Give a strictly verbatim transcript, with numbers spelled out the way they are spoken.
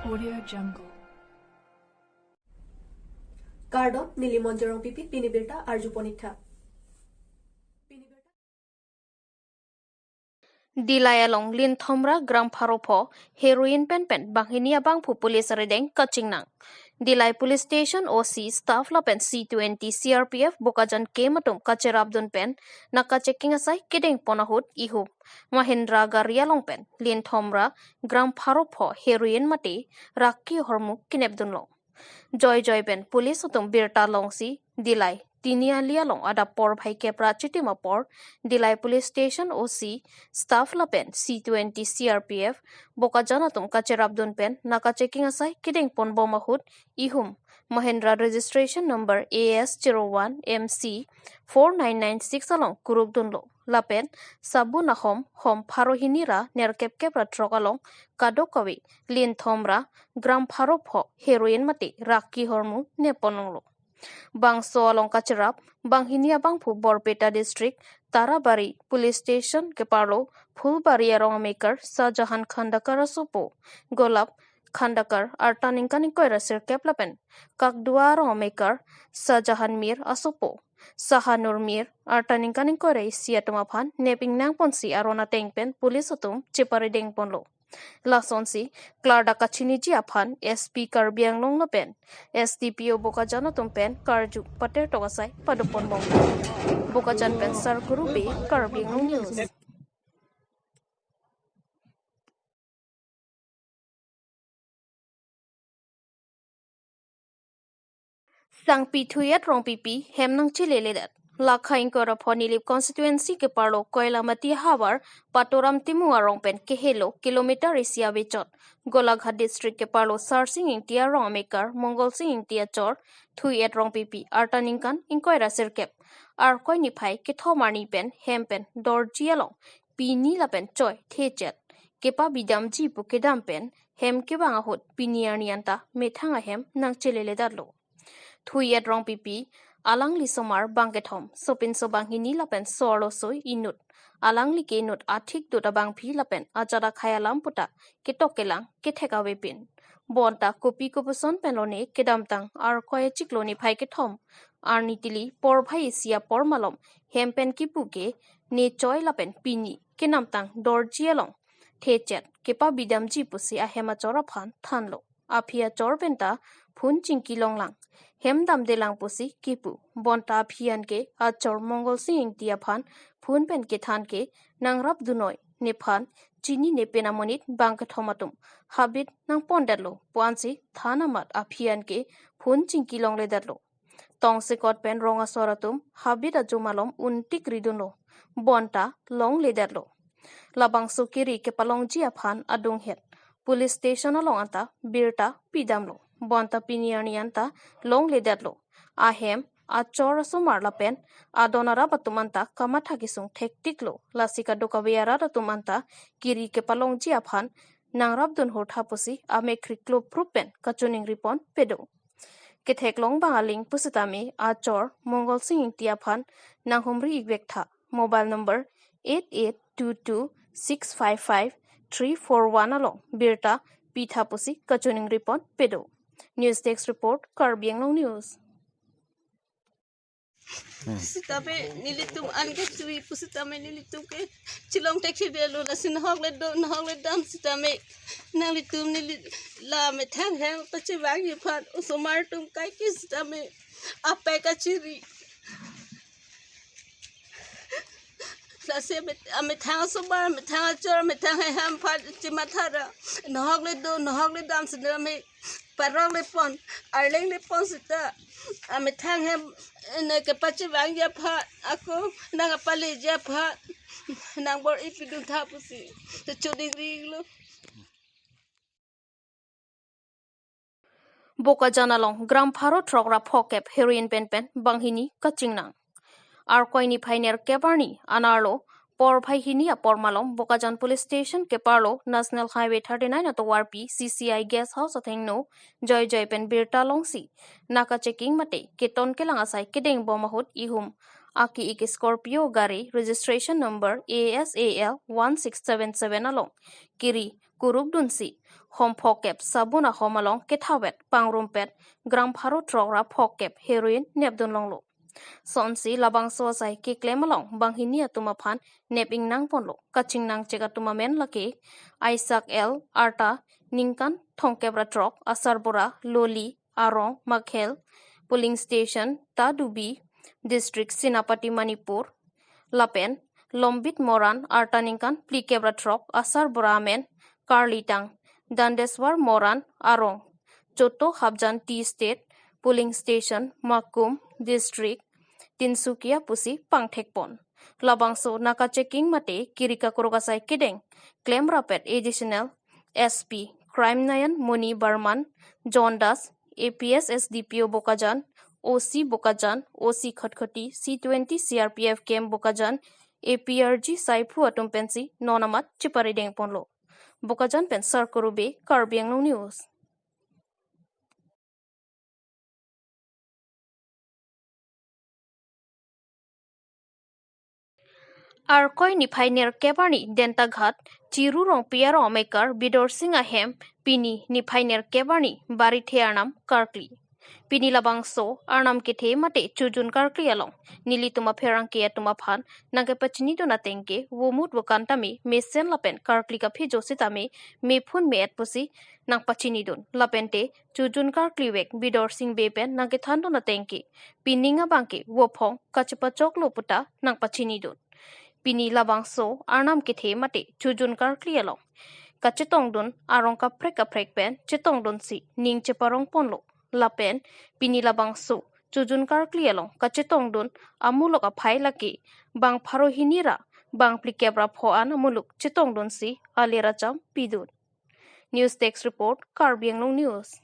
Audio Jungle. Kardom, neli Monjorong Pipi, pini birta arju pon ik tha. Dillai along Linthomra gram pharo pho heroin pen pen banghini abangphu police arideng kachingnang. Dillai Police Station O C staff lapen C twenty C R P F Bokajan camp atum kacherapdun pen naka checking asai kedeng pon ahut ihum Mahindra gari along pen Linthomra gram pharo pho heroin mate raki hormu kenepdunlo. Joijoi pen police atum birta longsi Dillai Tiniali along adap porphai kep ra chitim apor Dillai Police Station O C staff lapen C twenty C R P F Bokajan atum kacherapdun pen naka checking asai kedeng pon bom ahut ihum Mahindra registration number A S zero one M C four nine nine six along kurukdunlo. Lapen sabun ahom hom pharo hini ra nerkep kep ra throk along kadokave Linthomra gram pharo pho heroin mate raki hormu nepon longlo. Bangso along kacherap banghini abangphu Borpeta District Tarabari Police Station keparlo Phulbari arong amekar Sajahan Khandakar asopo, Golap Khandakar arta ningkan ingkoi ra sirkep lapen Kakdua arong amekar Sajahan Mir asopo, Sahanur Mir arta ningkan ingkoi ra isi atum aphan nepingnang ponsi aron ateng pen police atum cheparideng ponlo. Lasonsi klardak kachiniji aphan S P Karbi Anglong lapen S D P O Bokajan atum pen karju pater tok asai padopon bom. Bokajan pen Sarkuru Bey, Karbi Anglong News. Sangpi Thuiyet Rongpipi hem nangcheleledet. Lakha ingkoi ra pho Nilip constituency keparlo Koilamati havar Patoram Timung arong pen kehelo kilometer isi avechot. Golaghat District keparlo Sarsing Ingti arong amekar Mongol Sing Ingti achor Thuiyet Rongpipi arta ningkan ingkoi ra sirkep Arkoi niphai kethom arni pen hem pen dorji along pini lapen choi thechet kepabidamji pu kedam pen hem kevang ahut pini arni anta methang ahem nangcheleledatlo. Thuiyet Rongpipi alangli somar bangkethom, sopinso banghini lapen so-arlo soi inut, alangli ke inut athik dut abangpi lapen ajat akhei alam puta ketok kelang kethek avepin. Bonta kopi kopuson pen lone kedamtang Arkoi achiklo niphai kethom arni tili porphai isi apor malom hem pen kipu ke ne choi lapen pini kenamtang dorji along thechet kepabidamji pusi ahem achor aphan thanlo. Aphi achor penta phone chingki longlang, hem damdelang pusi kipu. Bonta aphi anke achor Mongol Sing Ingti aphan phone pen kethan ke nangrapdunnoi, nephan chinine pen amonit bangkethom atum habit nangpondetlo pu ansi than amat aphi anke phone chingki longledetlo. Tongsekot pen rong asor atum habit ajo malom untik ridunlo. Bonta longledetlo. Labangso kiri kepalongji aphan adunghet police station along anta birta pidamlo. Bonta pini arni anta longledetlo. Ahem achor asomar lapen adon arap atum anta kamatha kesung thektiklo. Lasi kadokave arat atum anta kiri kepalongji aphan nangrapdun hurtha pusi amekhri kloprup pen kachiningri pon pedo. Ketheklong bang aling pusitame achor Mongol Sing Ingti aphan nanghumri ikvek tha. Mobile number eight eight two two six five five three four one along birta pitha pusi kachiningri pon pedo. News Desk Report, Karbi Anglong News. Sitame nelitum an ke chui pusitame nelitum ke chilong thekthedetlo, lasi nahok le do, nahok le dam sitame nanglitum neli la methang hem pachevangji aphan osomar atum kaike sitame apei kachiri. Lasi amet-, amethang asomar, amethang achor, amethang ahem aphan chimatha ra nahok le do, nahok le dam sitame parong le pon, arleng le pon sita. Amethang hem, eh, ne kepachevangji aphan, ako nangpaleji aphan nangbor-i pidun tha pusi kachiningri lo. Bokajan along gram pharo throk ra phokep heroin pen pen banghini kachingnang. Arkoi niphai nerkep arni anerlo porphai hini apor malom Bokajan Police Station keparlo National Highway thirty-nine atovarpi C C I Guest House athengno joijoi pen birta longsi naka checking mate keton kelang asai kedeng bom ahut ihum aki ik Scorpio gari registration number A S A L one six seven seven along kiri kurukdunsi kom phokep sabun ahom along kethavet pangrumpet gram pharo throk ra phokep heroin nepdun longlo. Sonsi labangso asai keklem along banghini atum aphan nep ingnang ponlo. Kachingnang chek atum amen lake Isaac L, arta ningkan thomkep ra throk, Asarbura, Loli, Arong, Makhel polling station, Tadubi district, Senapati, Manipur, lapen Lombit Moran, arta ningkan phlikep ra throk, Asarbura amen, Karlitang, Dandeswar Moran, Arong, Choto Hapjan Tea Estate polling station, Makum district, Tinsukia pusi pangthek pon. Labangso naka checking mate kiri kakrok asai kedeng klem rapet Additional S P Crime Nayan Moni Barman, John Das, A P S S D P O Bokajan, O C Bokajan, O C Khatkhati, C twenty C R P F camp Bokajan, A P R G Saiphu atum pensi non amat cheparideng ponlo. Bokajan pen Sarkuru Bey, Karbi Anglong News. Arkoi niphai nerkep arni Dentaghat, Chiru Rongpi arong amekar Bidorsing ahem pini niphai nerkep arni Barithe Arnam karkli. Pini labangso Arnam kethe mate chojun karkli along nelitum apherangke atum aphan nangkepachinidun ateng ke vomut vokan tame mesen lapen karkli kaphejo sitame mephun me-et pusi nangpachinidun. Lapente chojun karklivek Bidorsing Bey pen nangkethandun ateng ke pining abang ke vophong kachepachoklo puta nangpachinidun. Pini labangso Arnam kethe mate chojun karkli along kachetongdun arong kaprek kaprek pen chetongdunsi ning cheparong ponlo. Lapen pini labangso chojun karkli along kachetongdun amuluk aphai lake bang pharo hini ra bang phlikep ra pho an amuluk chetongdunsi alir acham pidun. News Desk Report, Karbi Anglong News.